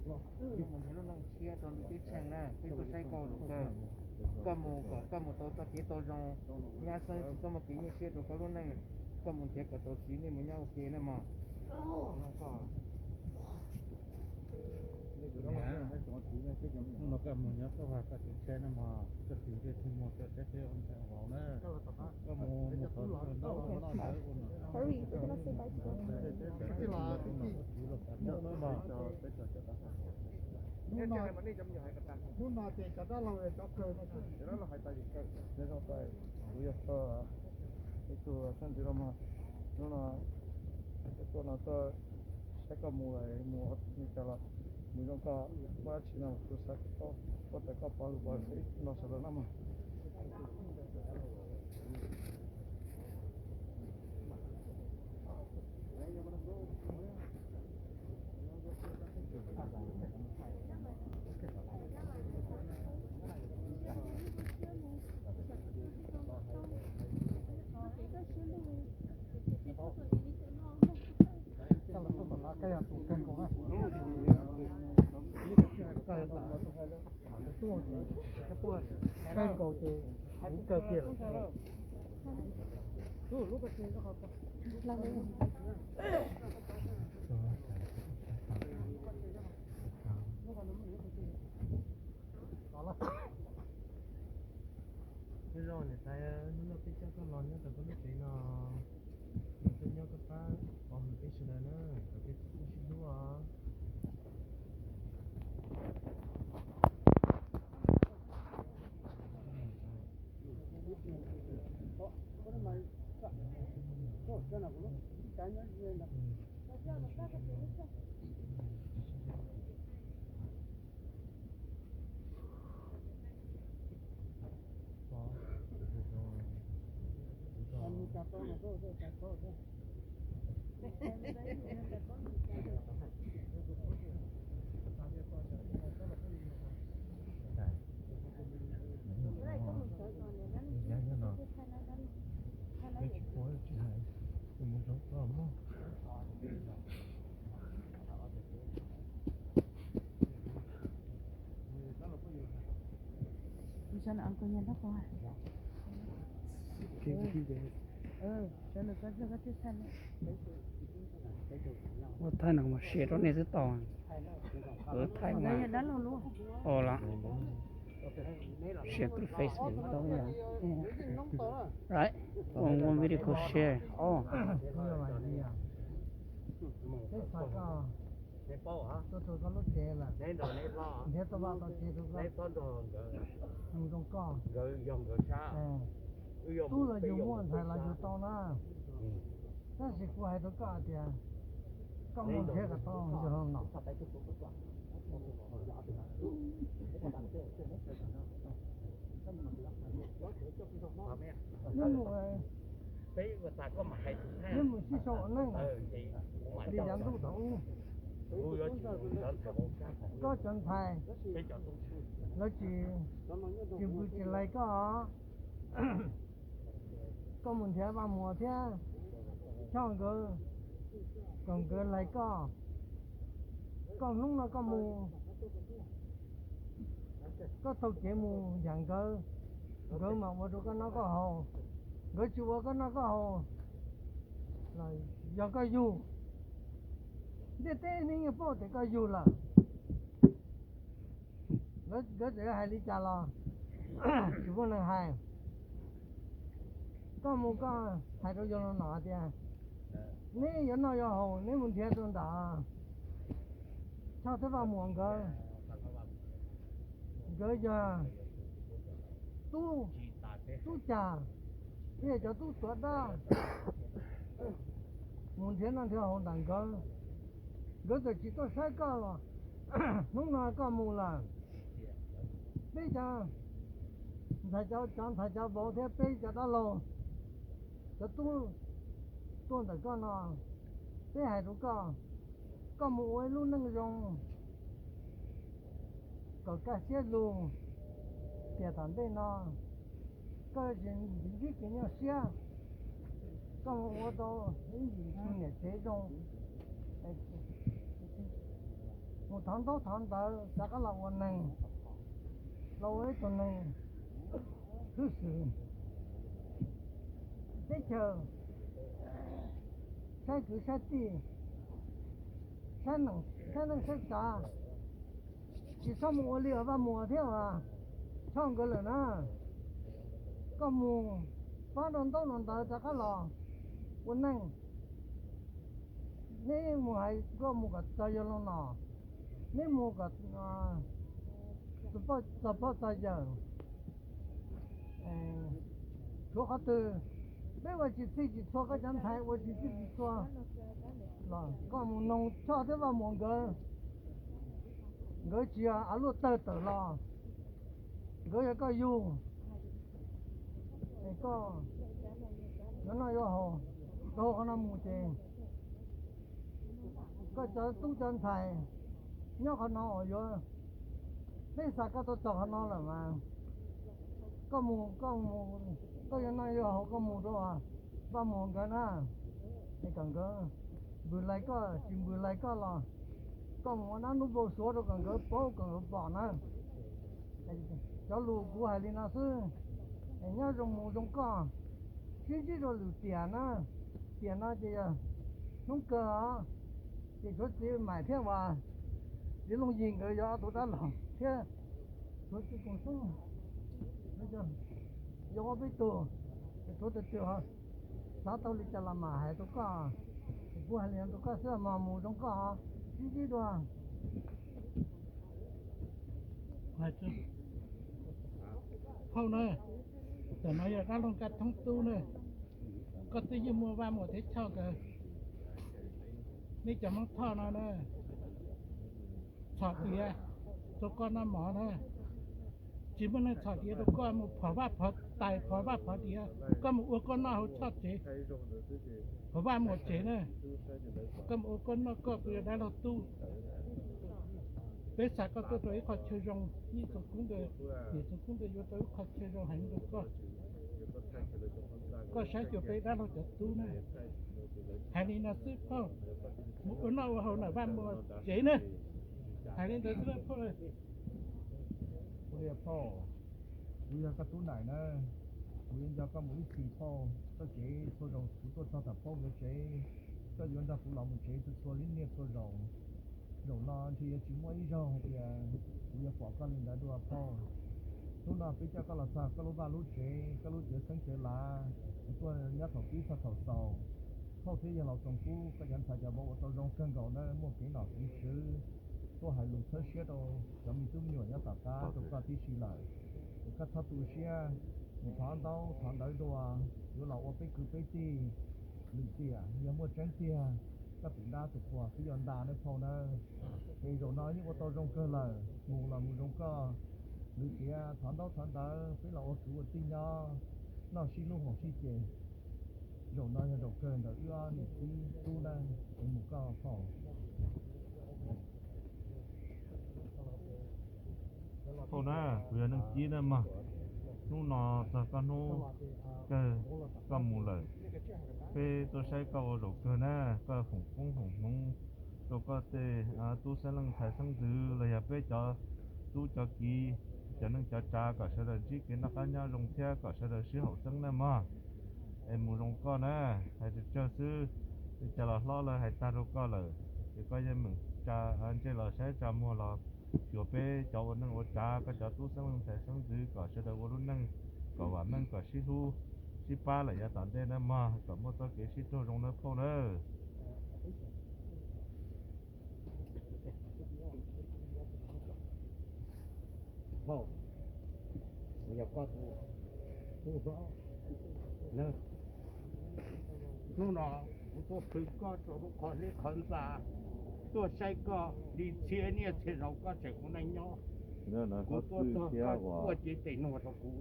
Mus nrhiav lub neej tshiab rau ntuj ceeb tsheej na, peb tuaj saib koj lus kawg. Koj mus kom koj mus tau txoj kev tau zoo, nyab xeeb tsis txhob muaj kev nyuaj siab rau koj lub neej. Koj mus nrhiav kom tau txiv, nej mus nyob ua ke na mog. Hnub no koj mus nyob koj vaj koj tsev tsheb no mog, koj tsis ntsej tsis muag koj saib peb ua ntxhais vauv na. Koj mus mus qhov ntawd ua no ntawd ua no. Hnub no ces cov dab laug cov kawg no, kuv yog ib tug xeeb ntxwv los mog. Hnub no tuaj no tuaj saib koj mus mus li cas los mus zoo, koj muaj dab tsi no kuv xav kom koj tawm koj pov lus pov seb no sawv daws no mog. Kawg nkaus ces kuv kawg kiag lawm. Nyob zoo niam tais, hnub no peb coj koj los nyob rau koj lub tsev no, los tuaj nyob koj pab pov hwm peb sawv daws na, kom peb txhob sib hlub os. Ua thaij no mas share rau nej xwb tau. Ua thaij mas, ua los share through Facebook tau. Right, one video share. Oh. Peb xav koj tuaj rau koj lub tsev lawm, nrhiav tau vaj tau tsev rau koj, mus zoo koj. Tub los yus muaj, ntxhais los yus tau na. Tab sis kuv hais rau koj tias koj mus nrhiav kom tau yus los nom. Neb mus, neb mus sib sau ua neej li yav ntuj thaum ub. Koj cov ntxhais lawv tsis, tsis pw tsis lais koj. Koj mus nrhiav Vaj Muas thiab Choj nkawd, kom nkawd lais koj. Koj hnub no koj mus, koj taug kev mus yam nkawd, nkawd mam ua rau koj noj koj haus. Nkawd tsis ua koj noj koj haus los yog koj yug. Ntiaj teb neeg yeej paub tias koj yug lawm. Nkawd txawm hais li cas los tsis muaj neeg hais. Koj mus koj hais rau yus los nom hais tias neb yuav noj yuav haus neb mus nrhiav rau ntawm Choj thiab Vaj Muas nkawd. Nkawd yog tub, tub cag, thiab yog cov tub tuav dab mus nrhiav noj nrhiav haus ntawm nkawd. Nkawd txawm tsis tuaj saib koj los hnub no koj mus lawm. Peb cov ntxhais, cov ntxhais cov vauv thiab peb cov dab laug, cov tub tuaj ntawm koj no, peb hais rau koj, koj mus ua ib lub neej zoo kom kaj siab lug, tiam tom ntej no Koj tsis ntsib kev nyuaj siab, koj mus ua tau ib yim tug niam tsev zoo, mus thov ntaub thov ntawv rov qab los ua neeg, los ua ib tug neeg hwj xwm teb chaws, saib kwv saib tij, saib neej saib tsav, tsis txhob mus ua li Vaj Muas thiab Choj nkawd lawm na. Koj mus pab rau ntaub rau ntawv rov qab los ua neej. Neb mus hais koj mus kom txog yawg Looj Nom, neb mus kom txog poj txog yawm. Tshuav qhov twg peb ua tsis txhij tsis txhua, koj cov ntxhais ua tsis txhij tsis txhua los koj mus noog Choj thiab Vaj Muas nkawd, nkawd tsis yog av luaj tawg tawm los, nkawd yog koj yug, es koj yuav noj yuav haus, rau qhov no mus ces koj cov tub cov ntxhais nyob qhov no uas yuav, peb xa koj tuaj txog qhov no lawm mas koj mus, koj mus, koj yuav noj yuav haus koj mus rau Vaj Muas nkawd na, es kom nkawd npws lais koj tsis npws lais koj los koj mus ua dab ntub npau suav rau kom nkawd paub kom nkawd pom na. Cov lus kuv hais li no xwb, nyob zoo mus zoo koj, sib ntsib rau lwm tiam na. Tiam no ces yog hnub kawg os, ces tshuav txiv Maim thiab Vas, txiv Looj Yig nkawd yog ob tug dab laug thiab, tshuav txiv Koom Xeeb, yog ob peb tug, tshuav tus twg xav tau li cas los mam hais rau koj, kuv hais li no rau koj xwb, mas mus zoo koj, sib ntsib dua. Phauj na, tam no yog dab laug Nkaj Thoob tub na, koj twb yeej muaj Vaj Muas thiab Choj nkawd, neb cov Hmoob Thoj no na, txhom diav rau koj noj mov na. Tsis muaj neeg txhom diav rau koj, mus phov vaj phov tais, phov vaj phov diav, koj mus ua koj noj hauv Choj tsev, hauv Vaj Muas tsev na. Koj mus ua koj noj koj, kuv yog dab laug tub. Peb xa koj tuaj rau ib qho chaw zoo, ib txoos kub ntawd, ib txoos kub ntawd yuav tau ib qho chaw zoo heev rau koj. Koj saib xyuas peb dab laug cov tub na. Hais li no xwb phauj, mus ua noj ua haus ntawm Vaj Muas tsev na. Hais li ntawd xwb phauj. Ua li phauj, kuv yog koj tub Naim na, kuv yuav nco koj mus ib txhis phauj. Koj tsev txhua zaus kuv tuaj txog tham phauj nkawd tsev, koj yuav nrog kuv los mus tsev txhua txhua niaj txhua zaus. Zaum no ntshe yuav tsis muaj ib zaug hais tias kuv yuav pom koj li ntawd dua phauj. Hnub no peb coj koj los txog koj lub vaj lub tsev, koj lub tsev xeeb tsev lav, kuv tuaj nyob thaum pib txog thaum xaus. Phauj thiab yawg laus Txoos Kub, koj cov ntxhais cov vauv ua tau zoo kawg nkaus na, muaj kev nom kev tswv, tuaj hais lus txhawb siab rau cov me tub me nyuam nyob tom qab rau koj tib si lawm. Es koj txhob tu siab, mus thov ntaub thov ntawv dua, yuav los ua peb kwv peb tij lwm tiam, yog muaj tseeb tiag, koj tus dab tus qhua twb yuav nta nawb phauj nawb. Es zaum no yeej ua tau zoo kawg lawm, mus los mus zoo koj, lwm tiam thov ntaub thov ntawv peb los ua kwv ua tij nyob, noj sib hlub haus sib ce. Zaum no yog zaum kawg ntawm wb ob niam txiv tub nawb, es mus koj phauj. Phauj na, kuv yog Neej Cib na mog. Hnub no txog koj hnub kawg koj mus lawm, peb tuaj saib koj ua zaum kawg na, koj foom koob foom hmoov rau koj tej tub xeeb leej ntxhais xeeb ntxwv los yog peb cov tub cov kiv, cov neej cov tsav kom sawv daws ntsib kev noj qab nyob zoo thiab kom sawv daws sib haum xeeb na mog. Es mus zoo koj na, hais tsawg tsawg xwb, li cas los hlob lawv hais tag rau koj lawm, ces koj yeej meem tsa ntsej los saib tsa muag los xyuas peb cov ua neej ua tsav, koj cov tub xeeb leej ntxhais xeeb ntxwv kom sawv daws ua lub neej kom vam meej, kom sib hlub sib pab lawm yav tom ntej na mog, kom muaj txoj kev sib raug zoo na phauj na. Phauj, kuv yog koj tus tub hlob na. Hnub no kuv tuaj pw koj rau lub qhov hleb qhov ntxa, tuaj saib koj li txhia niaj txhia zaus koj tseem ua neej nyob. Kuv tuaj txog koj quaj cev tes nuag rau kuv,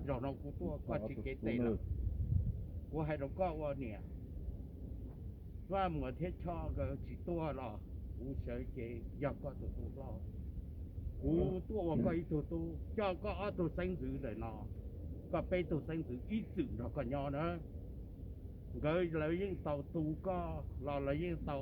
zaum no kuv tuaj koj tsis cev tes lawm. Kuv hais rau koj ua niam, Vaj Muas thiab Choj nkawd tsis tuaj los kuv sawv cev yog koj tus tub hlob. Kuv tuaj ua koj ib tug tub, coj koj ob tug xeeb ntxwv ntawm no koj peb tug xeeb ntxwv ib txwm nrog koj nyob na. Nkawd lawv yeej tau tu koj los lawv yeej tau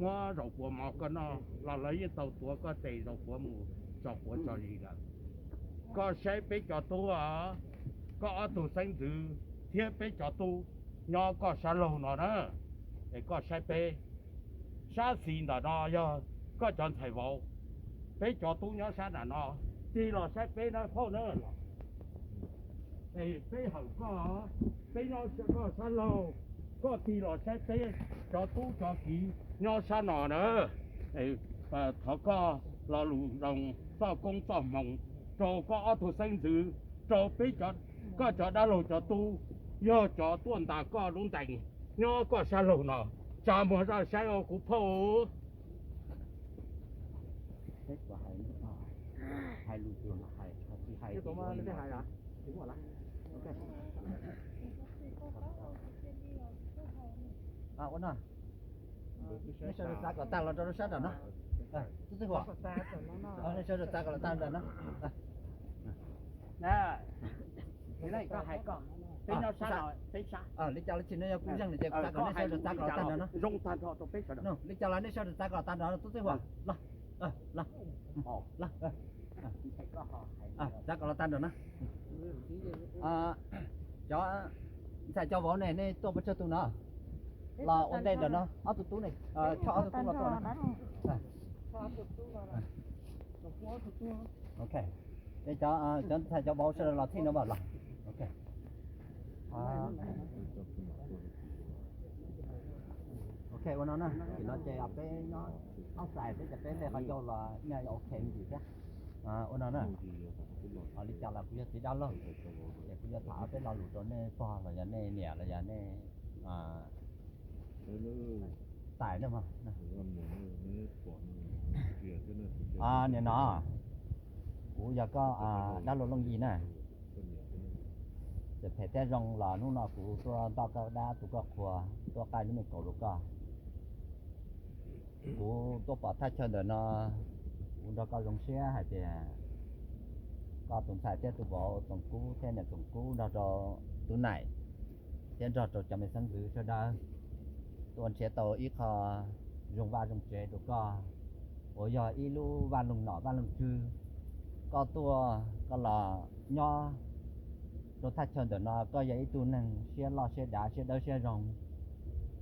muab zaum puav mov koj noj los lawv yeej tau tuav koj tes zaum puav mus tso quav tso zis lawm. Koj saib peb cov tub os, koj ob tug xeeb ntxwv thiab peb cov tub nyob koj sab laug no na, es koj saib peb. Sab xis ntawm no yog koj cov ntxhais vauv, peb cov tub nyob sab nram no, tig los saib peb na phauj na. Es peb hawm koj, peb nyob koj sab laug, koj tig los saib peb cov tub cov kiv nyob sab no na. Thov koj lo lus zoo, txoj koob txoj hmoov rau koj ob tug xeeb ntxwv, rau peb, koj cov dab laug cov tub, yog cov tuaj ntas koj lub ntees nyob koj sab laug no. Tsa muag zaj saib os kuv phauj. Ua no, nej sawv daws txav kom tag los rau lub sab nram no. Tub Txij Huam, nej sawv daws txav kom los tag nram no. Li cas los tsis no yog kuv zeeg lawm ces kuv txav kom nej sawv daws txav kom los tag nram no. Li cas los nej sawv daws txav kom los tag nram no, Tub Txij Huam, los, los, txav kom los tag nram no. Cov ntxhais cov vauv ne, nej tuaj pes tsawg tus no? Los ua ntej nram no, ob tug tub ne, choj ob tug tub los tuaj no. Ok, cov, cov ntxhais cov vauv sawv daws los txhij no mas los. Ok. Ok, ua no na, tim no ces peb nyob outside, peb cov peb hle qhov ncauj los nyaj ok ntsis thiab. Ua no na, li cas los kuv yog txiv dab laug, ces kuv yuav tham peb lo lus rau nej pog los yog nej niam los yog nej tais na. Nim no kuv yog koj dab laug Looj Yig na. Txawm phem thiab zoo los hnub no kuv tuaj ntoj koj dab tu koj qhua, tuaj qaij lub me kaus rau koj. Kuv tuaj pom thaj chaw ntawm no, kuv nrog koj zoo siab hais tias koj tus ntxhais thiab tus vauv Txoos Kub thiab niam Txoos Kub nrog rau Tub Naim thiab nrog rau cov me xeeb ntxwv sawv daws tuaj nrhiav tau ib qho zoo vaj zoo tsev rau koj, uas yog ib lub vaj loog nom vaj loog tswv. Koj tuaj koj los nyob rau thaj chaw ntawm no, koj yog ib tug neeg siab loj siab dav siab dawb siab zoo.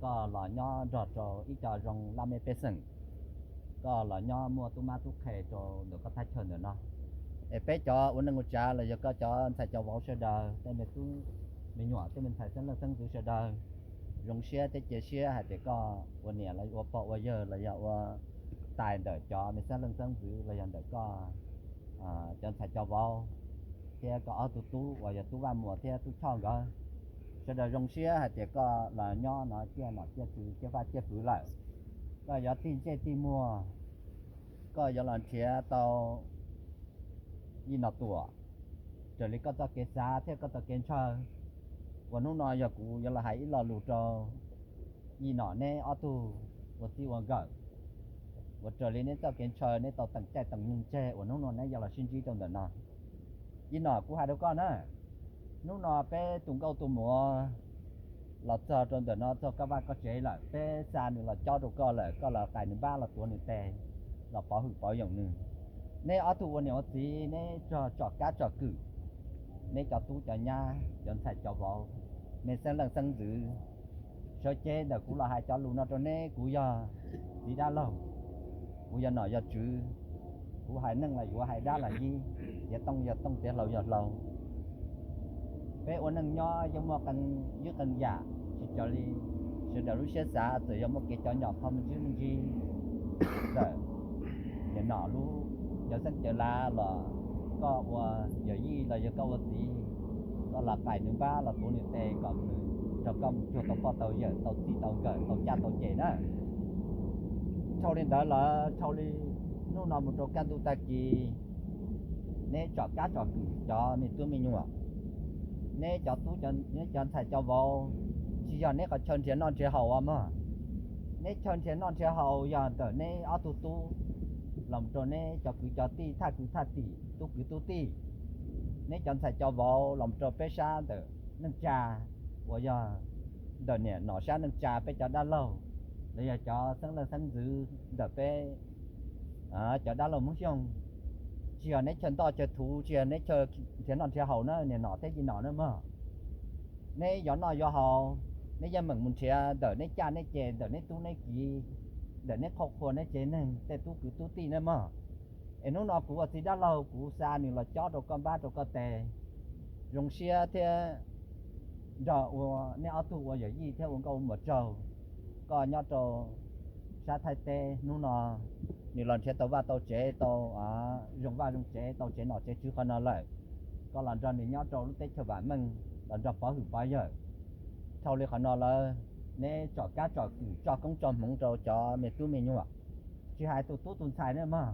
Koj los nyob nrog rau ib co zoo laj mej pej xeem, koj los nyob muaj tub mab tub qhe rau ntawm koj thaj chaw ntawm no. Es peb cov ua neej ua tsav los yog koj cov ntxhais cov vauv sawv daws, tej me tub me nyuam, tej me ntxhais xeeb leej xeeb ntxwv sawv daws, zoo siab thiab cia siab hais tias koj ua niam los ua pog ua yawg los yog ua tais ntawm cov me xeeb leej xeeb ntxwv los yog ntawm koj cov ntxhais cov vauv thiab koj ob tug tub uas yog Tub Vaj Muas thiab Tub Choj nkawd, sawv daws zoo siab hais tias koj los nyob no ciaj nom ciaj tswv ciaj faj ciaj fwv lawm. Koj yuav tig ntsej tig muag, koj yuav los nrhiav tau Yij Nom Tuam raws li koj txoj kev xav thiab koj txoj kev ntshaw. Uas hnub no yog kuv yuav los hais ib lo lus rau Yij Nom neb ob tug ua txij ua nkawm, uas raws li neb txoj kev ntshaw neb tau teem caij teem nyoog tseg uas hnub no neb yuav los sib ntsib rau ntawm no. Yij Nom, kuv hais rau koj na, hnub no peb tus nkauj tus muam los txog rau ntawm no txog koj vaj koj tsev lawm, peb xa nws los cob rau koj lawm, koj los qais nws npab los tuav nws tes, los pov hwm pov yoom nws. Neb ob tug ua niam ua txiv neb txog tsom kab tsom kwm, neb cov tub cov nyab cov ntxhais cov vauv, me xeeb leej xeeb ntxwv, sawv cev ntawm kuv los hais cov lus no rau neb, kuv yog txiv dab laug, kuv yog nom yog tswv, kuv hais neeg los yuav, hais dab los yib, tiav tooj yog tooj, tiav hlau yog hlau. Peb ua neej nyob yeej muaj qee ywj qee yam, tsis tas li sawv daws lub siab xav, txawm yog muaj kev cov nyom qhov me ntsis me ntsis lawm, nim nom lub cawv xeeb cawv lav los koj ua yawm yij los yog koj ua txiv, koj los qais nws npab los tuav nws tes kom nws nrog koj mus cuag tau poj tau yawm, tau txij tau nkawm, tau caj tau cem na. Dhau li ntawd lawm, dhau li hnub no mus rau kaj ntug tag kis, neb tsom kab tsom kwm cov me tub me nyuam, neb cov tub, neb cov ntxhais cov vauv, tsis yog neb qhov chaw nrhiav noj nrhiav haus os mog. Neb chaw nrhiav noj nrhiav haus yog ntawm neb ob tug tub los rau neb cov kwv cov tij, thaj kwv thaj tim, tub kwv tub tij. neb cov ntxhais cov vauv los rau peb sab ntawm neej tsa, uas yog ntawm niam nom sab neej tsa peb cov dab laug, los yog cov xeeb leej xeeb ntxwv ntawm peb cov dab laug Hmoob Xyooj, tsis yog neb chaw ntoj chaw thuv, tsis yog neb chaw nrhiav noj nrhiav haus na niam nom thiab yij nom na mog. Neb yuav noj yuav haus, neb yeej meem mus nrhiav ntawm neb caj neb ces, ntawm neb tub neb kiv, ntawm neb qhov qhua neb tsev neeg tej tub kwv tub tij na mog. Es hnub no kuv ua txiv dab laug kuv xa nws los cob rau koj npab rau koj tes, zoo siab thiab nrog ua neb ob tug ua yawm yij thiab ua nkauj ua muam tsaug. Koj nyob rau sab Thaib teb hnub no nws los nrhiav tau vaj tau tsev, tau zoo vaj zoo tsev, tau tsev nom tsev tswv qhov no lawm. Koj los nrog nws nyob rau lub teb chaws vam meej, los nrog pov hwm pov yawm. Dhau li qhov no lawm, neb tsom kab tsom kwm tso koob tso hmoov rau cov me tub me nyuam, tsis hais tus tub tus ntxhais na mog.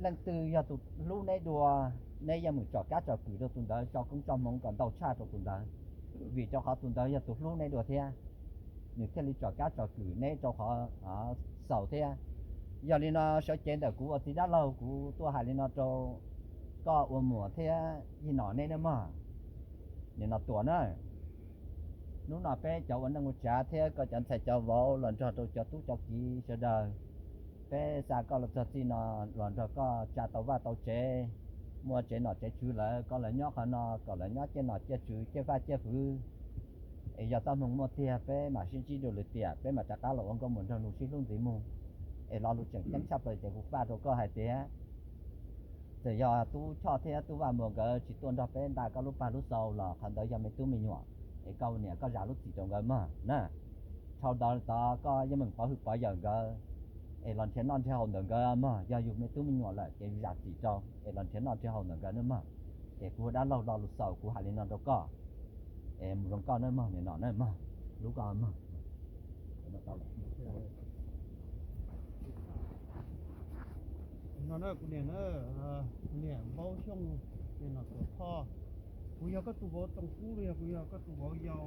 Leej twg yog tus hlub neb dua, neb yeej meem tsom kab tsom kwm rau tus ntawd, tso koob tso hmoov kom ntau tshaj rau tus ntawd, vim rau qhov tus ntawd yog tus hlub neb dua thiab, nws thiaj li tsom kab tsom kwm neb rau qhov xaus thiab. Yog li no sawv cev ntawm kuv ua txiv dab laug kuv tuaj hais li no rau koj ua muam thiab yij nom neb na mog. Nim no Tuam na, hnub no peb cov ua neej ua tsav thiab koj cov ntxhais cov vauv los nrog rau cov tub cov kiv sawv daws, peb xa koj los txog txij no los nrog koj tsa tau vaj tau tsev, muaj tsev nom tsev tswv lawm, koj lawv nyob qhov no kom lawv nyob ciaj nom ciaj tswv ciaj vaj ciaj hwv. Es yog txoj hmoo muaj tiag peb mam sib ntsib dua lwm tiam, peb mam rov qab los ua nkauj muam nraug nus sib hlub ntxiv mus. Es lo lus tseem ceeb tshaj plaws ces kuv faj rau koj hais tias, txawm yog tub Choj thiab tub Vaj Muas nkawd tsis tuaj nrog peb nta koj lub pag lub xau los qhov ntawd yog me tub me nyuam, es koj niam koj zam lub txim rau nkawd mog na. Dhau ntawd tod koj yeej meem pov hwm pov yawm nkawd, es los nrhiav noj nrhiav haus ntawm nkawd mog. Yog yus me tub me nyuam lawm ces yus zam txim rau es los nrhiav noj nrhiav haus ntawm nkawd na mog. Es kuv ua dab laug lo lus xaus kuv hais li no rau koj, es mus zoo koj na mog, nim no na mog, hlub koj mog. No na kuv niam na, kuv niam Npaub Xyooj, niam nom Tuam Thoj. Kuv yog koj tus vauv txoos kub los yog kuv yog koj tus vauv yau?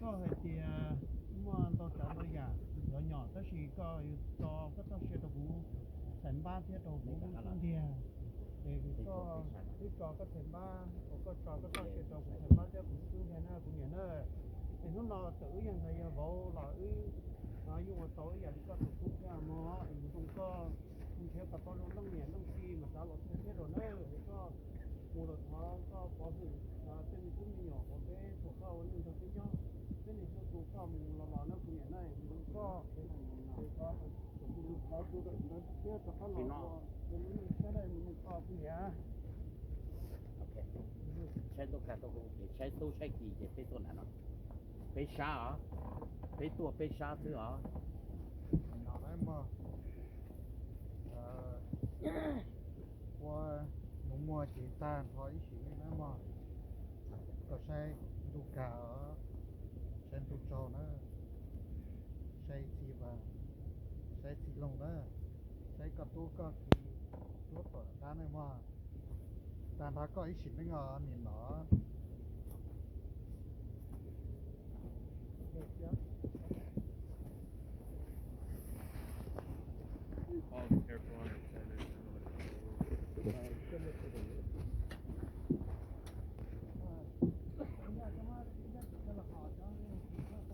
Koj hais tias muaj ntau tsav ntau yam cov nyom, tab sis koj yuav tso koj txoj sia rau kuv txhais npab thiab rau kuv lub xub ntiag. Es koj twb tso koj txhais npab, koj tso koj txoj sia rau kuv txhais npab thiab kuv lub xub ntiag na kuv niam na. Es hnub no txawm wb yog ntxhais yog vauv los wb yeej ua tau ib yam li koj tus tub thiab mog. Es mus zoo koj mus nrhiav kom tau zoo leej niam leej txiv mas rov los txog thiab rau na. Es koj mus los thov koj pov hwm tej me tub me nyuam uas peb thaum koj ua neej nrog peb nyob, peb niam hlob tus koj mus los los na kuv niam na. Mus zoo koj, thiab rov qab los ua tus me neej thiab na mus zoo koj kuv niam. Saib tub kag tub, saib tub saib kis ces peb tuaj nram no. Peb sab os, peb tuaj peb sab xwb os. Ua mus muag ces tag nrho ib sim neej na mog. Koj saib ntuj kag os, saib ntuj tsaug na, saib txiv vas, saib txiv loog na, saib koj tub koj kiv, tub tuam dab na mog. Tag nrho koj ib sim neej os niam nom.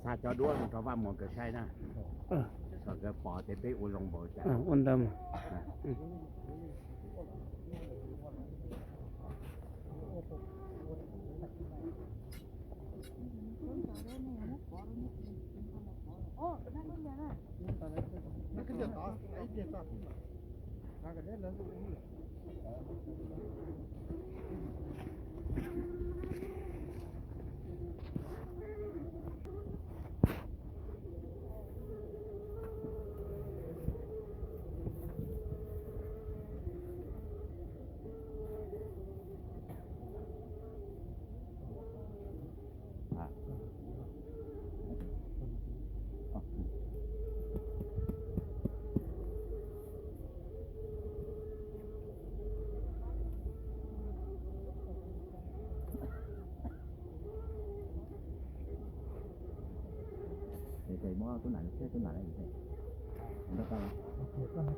Xa cov duab mus rau Vaj Muas nkawd saib na, kom nkawd pom tias peb ua zoo npaum cas. Ua ntawd. Muab tub nam thiab tub nam,